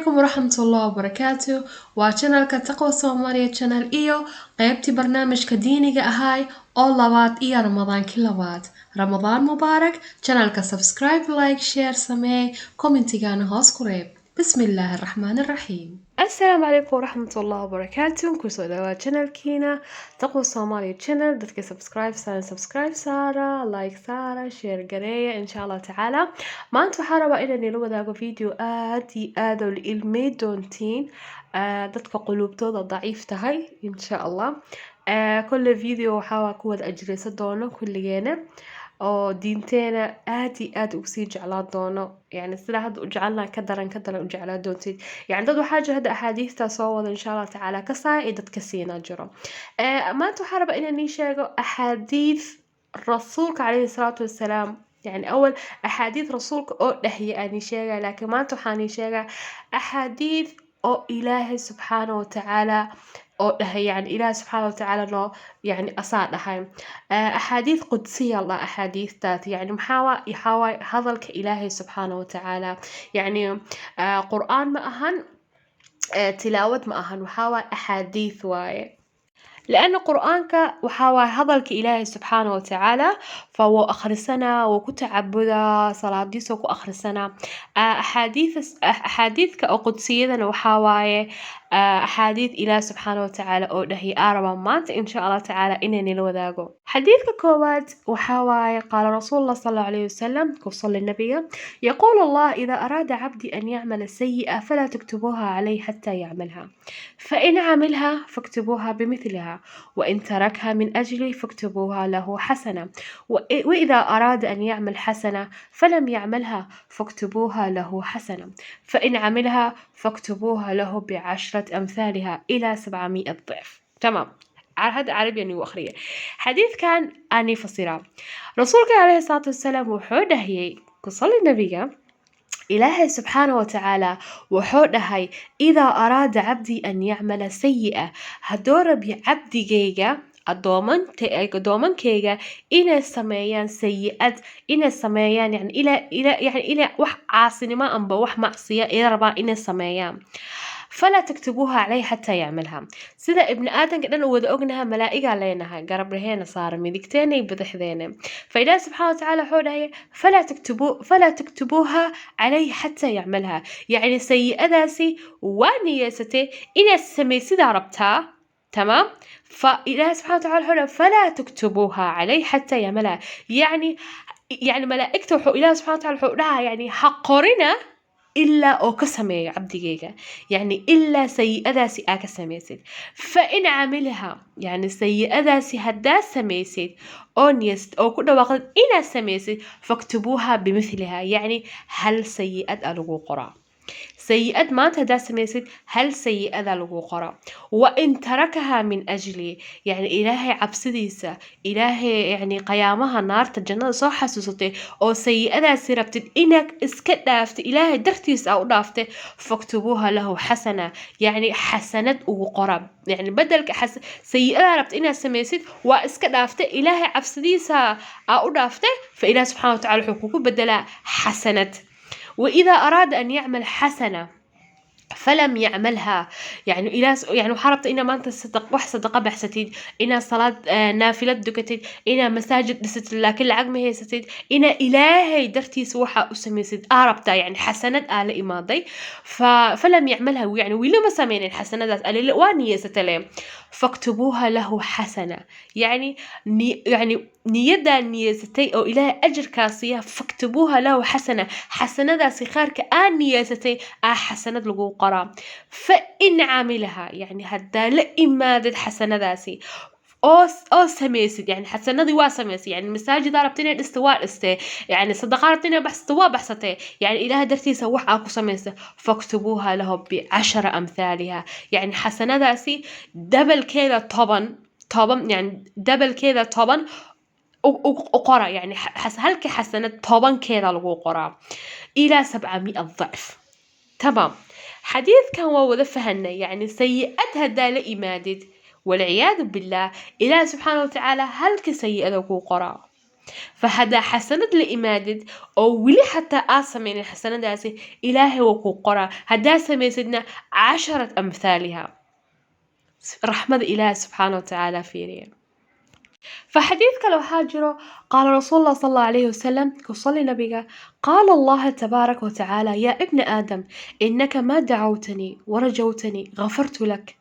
Calaykum waraxmatullahi wabarakaatu. Waa channelka Taqwa Soomaaliya channel iyo qeybtii barnaamijka diiniga ahaay oo labaad iyo Ramadaankii labaad. Ramadaan mubaarak. Channelka subscribe, like, share samee, commentigana hoos ku reeb. Bismi illaahi araxmaani araxiim. Asalaamu calaykum waraxmatullahi wabarakaatu. Kusoo dhawaad channelkiina Taqwa Soomaaliya channel. Dadka subscribe saara, subscribe saara, like saara, share gareeya, insha Allah tacaala. Maanta waxaa rabaa inaan ila wadaago video aad iyo aad oo la ilmey doontiin, dadka quluubtooda daciif tahay, insha Allah. Kolle video waxaa waa ku wada ajreysan doono kulligeena oo diinteena aad iyo aad ugu sii jeclaan doono, yani sida hadda u jecelnahay ka daran, ka daran u jeclaan doontid. Yani dad waxaa jira hadda axaadiista soo wada, insha Allah tacaala, ka saaya iyo dad ka siinaa jiro. Maanta waxaa rabaa inaan ii sheego axaadiis rasuulka calayhi salaatu wasalaam. Yani awal axaadiis rasuulka oo dhahya aan ii sheegaya, laakiin maanta waxaan ii sheegaa axaadiis oo Ilaahay subxaana watacaala oo dhahay, yani Ilaahay subxaana watacaala noo yani asaa dhahay. Axaadiis qudsiya la axaadiistaas, yani maxaa waa? Waxaa waaye hadalka Ilaahay subxaana watacaala. Yani Qur'aan ma ahan, tilaawad ma ahan, waxaa waaye axaadiis waaye، لأن qur'aanka waxaa waaye hadalka Ilaahay subxaana watacaala, fawuu akhrisanaa, wuu ku tacabudaa, salaadiisoo ku akhrisanaa. Axaadiidka oo qudsiyadana waxaa waaye axaadiid Ilaah subxaana watacaala oo dhahay aa rabaa maanta, insha Allah tacaala, inaan ila wadaago. Xadiidka koowaad waxaa waaye: qaala rasuul Allah sal allahu alayhi wasalam, ku salli nabiga، يقول الله: إذا أراد عبدي أن يعمل سيئة فلا تكتبوها عليه حتى يعملها، فإن عملها فاكتبوها بمثلها، وإن تركها من أجلي فاكتبوها له حسنة، وإذا أراد أن يعمل حسنة فلم يعملها فاكتبوها له حسنة، فإن عملها فاكتبوها له ب10 أمثالها إلى 700 ضعف. تمام، هذا carabi anigu akhriyay. Xadiidkan ani fasira. Rasuulka calayhi salaatu wasalaam wuxuu dhahiyey, ku salli nabiga، Ilaahay subxaana wa tacaala wuxuu dhahay: إذا أراد عبدي أن يعمل سيئة، hadduu rabyo cabdigayga, addoomankayga inay sameeyaan sayi-ad, inay sameeyaan yani ila yani ila wax caasinimo amba wax macsiya ila rabaan inay sameeyaan، فلا تكتبوها عليه حتى يعملها. Sida ibni aadanka dhan u wada ognaha, malaa'igaa leenahay garabdhaheena saara, midigteena iyo bidixdeena. Fa Ilaahi subxaana watacaala wuxuu dhahay: فلا تكتبوها عليه حتى يعملها. Yacni sayi-adaasi waa niyeysatay inaad samaysidaa rabtaa، تمام؟ فإله سبحانه وتعالى wuxuu dhahay: فلا تكتبوها عليه حتى يعملها. يعني malaa'igta wuxuu Ilaah subxana wataala wuxuu dhahaa, yani ha qorina ilaa oo ka sameeyo cabdigayga، yani ilaa sayi-adaasi aa ka samaysid. فإن عملها، yani sayi-adaasi haddaa samaysid oo niyast oo ku dhawaaqdid inaad samaysid، فاكتبوها بمثلها، yani hal sayi-ad aa lagu qoraa. Sayi-ad maanta haddaa samaysid, hal sayi-adaa lagu qoraa. وإن تركها من أجلي، yani Ilaahay cabsidiisa, Ilaahay yani qayaamaha, naarta, jannada soo xasuusatay oo sayi-adaasi rabtid inaad iska dhaaftay, Ilaahay dartiisa aa u dhaaftay، فاكتبوها له حسنة، yani xasanad ugu qora. Yani bedelka sayi-adaa rabta inaad samaysid waa iska dhaaftay, Ilaahay cabsidiisa aa u dhaaftay, fa Ilaah subxana watacala wuxuu kugu bedelaa xasanad. وإذا أراد أن يعمل حسنة فلم يعملها، yani Ilaah yani waxaa rabta inaa maanta wax sadaqa baxsatid, inaa salaad naafilad dukatid, inaa masaajid dhisatid, laakiin lacag ma haysatid, inaa Ilaahay dartiisa waxaa u samaysid aa rabtaa, yani xasanad aa la imaaday، فلم يعملها، yani weli ma sameynin xasanadaas alile waa niyeysata le، فاكتبوها له حسنة. Yani yani niyadaa niyeysatay oo Ilaahay ajarkaa siiya، فاكتبوها له حسنة، xasanadaasi khayrka aa niyeysatay aa xasanad lagu qoraa. فإن عملها، yani haddaa la imaadid xasanadaasi oo samaysid، yani xasanadii waa samaysay، yani masaajidaa rabta inay dhistay waa dhistay، yani sadaqaa rabta inay baxsatay waa baxsatay، yani Ilaah dartiisa wax aa ku samaysay، فاكتبوها له بعشر أمثالها، yani xasanadaasi dabalkeeda 10 10، yani dabalkeeda 10 u qora. Yani halka xasanad tobankeeda lagu qoraa إلى 700 ضعف. تمام، xadiidkan waa wada fahanay. Yani sayi-ad haddaa la imaadid، والعياذ بالله، Ilaah subxaana watacaala halka sayi-ada kuu qoraa. Fa haddaa xasanad la imaadid oo weli xataa aad sameynin xasanadaasi, Ilaahay waa kuu qoraa. Haddaa samaysidna, casharat amthaaliha. Raxmada Ilaahay subxaana wa tacaala fiiriya. فحديث kale waxaa jiro, قال رسول الله صلى الله عليه وسلم, ku salli nabiga, قال الله تبارك وتعالى: يا ابن آدم، إنك ما دعوتني ورجوتني غفرت لك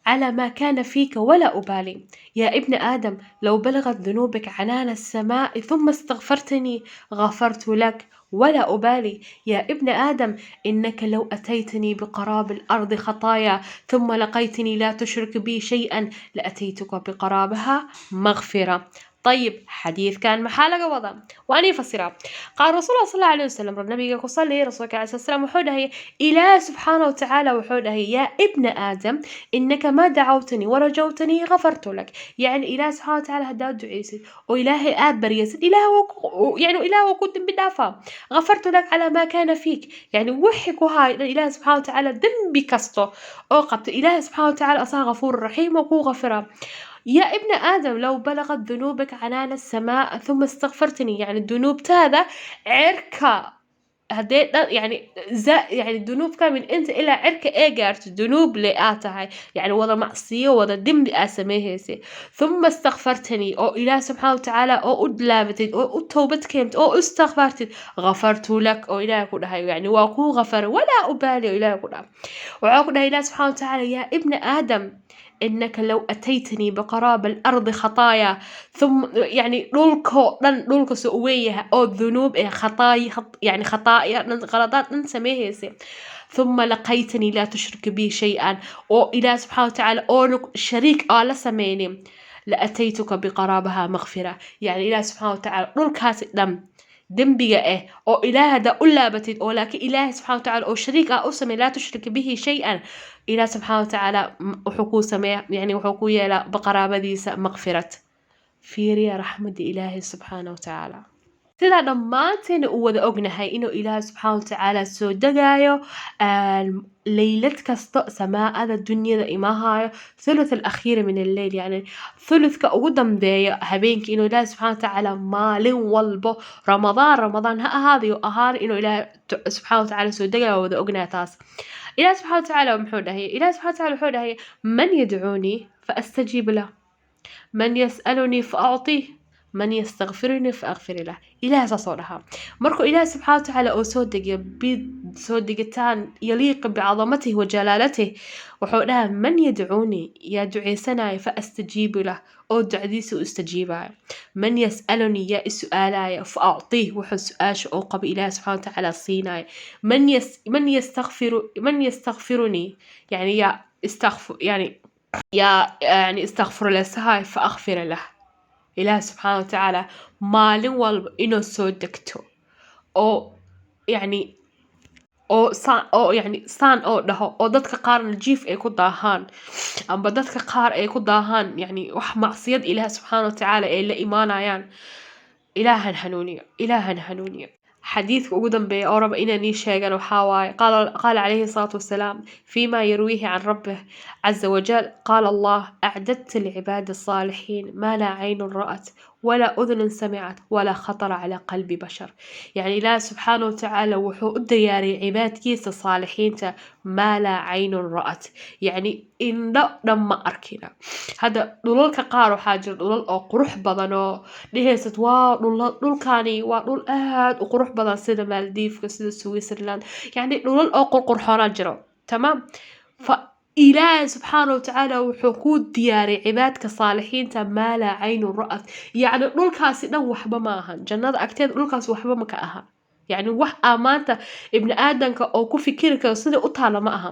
على ما كان فيك ولا أبالي. يا ابن آدم، لو بلغت ذنوبك عنان السماء ثم استغفرتني غفرت لك ولا أبالي. يا ابن آدم، إنك لو أتيتني بقراب الأرض خطايا ثم لقيتني لا تشرك بي شيئا لأتيتك بقرابها مغفرة. طيب, xadiikan maxaa laga wadaa? Waa anii fasira. قال رسول الله صلى الله عليه وسلم, nabiga ku salli, rasuulka عليه السلام wuxuu dhahay, Ilaah subxaana watacaala wuxuu dhahay: يا ابن آدم، إنك ما دعوتني ورجوتني غفرت لك. Yani Ilaah subxaana watacaala haddaad ducaysid oo Ilaahay aad baryasid, Ilaah waa yani Ilaah waa ku dembi dhaafaa. غفرت لك على ما كان فيك, yani wixii ku haay dhan, Ilaah subxaana watacaala dembi kasto oo qabto, Ilaah subxaana watacaala asaa غفور رحيم oo kuu gafira. يا ابن آدم، لو بلغت ذنوبك عنان السماء ثم استغفرتني, yani dunuubtaada cirka haddee dhan, yani za yani dunuubka min inta ilaa cirka ee gaarto, dunuub le aad tahay, yani wada macsiyo, wada dembi aad sameehaysay, ثم استغفرتني, oo Ilaah subxaana watacaala oo u laabatid oo u toobad keentid oo u istikfaartid, غفرت لك, oo Ilaah ku dhahay, yani waa kuu ghafaray, ولا أبالي, oo Ilaah ku dhahay. Waxaa ku dhahay Ilaah subxaana watacaala: يا ابن آدم، إنك لو أتيتني بقراب الأرض خطايا ثم, yani dhulkoo dhan, dhulka soo weyn yahay oo dunuub ee khataaya, yani khataaya dhan, qaladaad dhan sameehaysay, ثم لقيتني لا تشرك بي شيئا, oo Ilaah subxaana watacaala oona shariik aa la sameynin, لأتيتك بقرابها مغفرة. Yani Ilaah subxaana watacaala dhulkaasi dhan dembiga ah oo Ilaah haddaa u laabatid, oo laakiin Ilaahay subxana watacaala oo shariik ah u samey, لا تشرك به شيئا, Ilaah subxaana watacaala wuxuu kuu sameeya, yani wuxuu ku yeelaa baqaraabadiisa maqfirad. Fiiriya raxmadda Ilaahay subxaana watacaala. Sidaa dhammaanteena u wada ognahay inuu Ilaahay subxaana watacaala soo degaayo leylad kasta samaa'ada dunyada imahaayo ثلث الأخير من الليل, yani thuluthka ugu dambeeya habeenkii, inuu Ilaahay subxaana watacaala maalin walbo, Ramadaan Ramadaan ha ahaadayo ahaan, inuu Ilaahay subxaana watacaala soo degayo, wada ognahay taas. Ilaah subxaana watacaala muxuu dhahay? Ilaah subxaana watacaala wuxuu dhahay: من يدعوني فأستجيب له، من يسألني فأعطيه، من يستغفرني فأغفر له. Ilaah saasoo dhahaa. Markuu Ilaah subxaana watacaala oo soo degiyo soo degitaan يليق بعظمته وجلالته, wuxuu dhahaa: من يدعوني, yaa duceysanaya, فأستجيب له, oo ducadiisa u istajiibaya, من يسألني, yaa i su-aalaya, فأعطيه, wuxuu su-aasha oo qaba Ilaah subxaana watacaala siinaya, من يستغفر من يستغفرني, yani yaa استغفر, yani yaa yani استغفر lesahay, فأغفر له. Ilaah subxaana watacaala maalin walba inuu soo degto oo yani oo saan oo yani saan oo dhaho, oo dadka qaarna jiif ay ku daahaan amba dadka qaar ay ku daahaan, yani wax macsiyad Ilaah subxaana watacaala ay la imaanayaan. Ilaahan hanuuniyo, Ilaahan hanuuniyo. Xadiidka ugu dambeeya oo raba inaan ii sheegan waxaa waaye: قال عليه الصلاة والسلام فيما يرويه عن ربه عز وجل: قال الله: أعددت لعباد الصالحين ما لا عين رأت ولا أذن سمعت ولا خطر على قلب بشر. Yani Ilaah subxaana watacaala wuxuu u diyaariyay cibaadkiisa saalixiinta ما لا عين رأت, yani indho dhan ma arkina. Hadda dhulalka qaar waxaa jira dhulal oo qurux badan oo dhahaysad waa dhulkani waa dhul aad u qurux badan, sida Maaldiifka, sida Switzerland, yani dhulal oo qurqurxoonaa jiro. Tamaam. Fa Ilaahay subxaana watacaala wuxuu kuu diyaariyay cibaadka saalixiinta ما لا عين رأت, yacni dhulkaasi dhan waxba ma ahan. Jannada agteeda dhulkaasi waxba ma ka aha, yacni wax aa maanta ibni aadanka oo ku fikiri karo sida u taala ma aha,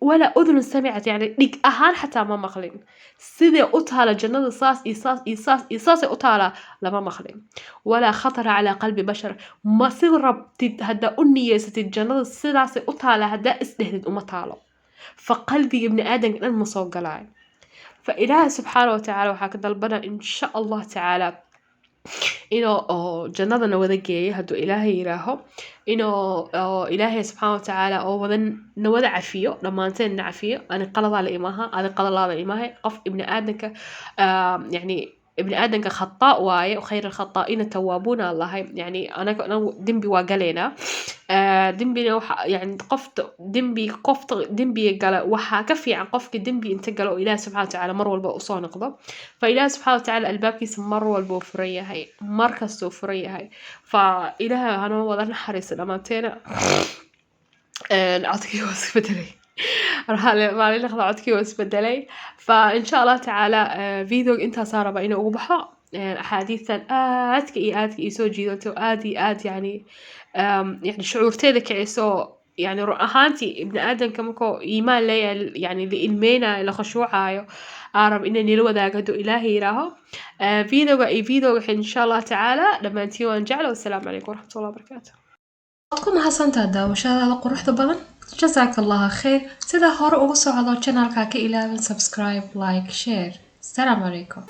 ولا أذن سمعت, yani dhig ahaan xataa ma maqlin sidee u taala jannada. Saas iyo saas iyo saas iyo saasay u taalaa lama maqlin. ولا خطر على قلب بشر. Ma si rabtid haddaa u niyeysatid jannada sidaasay u taalaa haddaa isdhehdid, uma taalo. Fa qalbiga ibni aadanka dhan ma soo galaayo. Fa Ilaaha subxaana watacaala waxaa ka dalbana, insha Allah tacaala, inuu oo jannadana wada geeyo hadduu Ilaahay yiraaho, inuu oo Ilaahay subxaana watacaala oo wada na wada cafiyo, dhammaanteen na cafiyo. Ani qaladaa la imaha, adi qalalaada imahay, qof ibni aadanka yani. Ibni aadanka khata waaye, khayr alkhataa'iina tawaabuuna allahay. Yani anagu dembi waa galaynaa. Dembina waxa yani qofta dembi, qofta dembiga gala waxaa ka fiican qofka dembi inta gala oo Ilaah subxana watacaala mar walba usoo noqdo. Fa Ilaah subxana watacaala albaabkiisa mar walba uu furan yahay, mar kastuu furan yahay. Fa Ilaah hanoo wada naxariiso dhammaanteena. Codkii waa isbedelay, maalin dhaqda codkii waa isbedelay. Fa insha Allah tacaala videoga intaasaa raba inuu ugu baxo. Axaadiistan aadka iyo aadka ii soo jiidato, aad iyo aad yani shucuurteeda kiciso, yani run ahaantii ibni aadamka markuu iimaan leeyahay, yani la ilmeynayo, la khushuucayo, aan rabo inay nila wadaago hadduu Ilaahay yiraaho. Videoga iyo videoga insha Allah tacaala dhammaantiin waan jecla. Wassalaamu calaykum waraxmatullahi wabarakaatu. Waad ku mahadsantahay daawashadaada quruxda badan. Jazaaka Allaha khayr. Sida hore ugu socdo channelka, ka ilaawin subscribe, like, share. Asalaamu calaykum.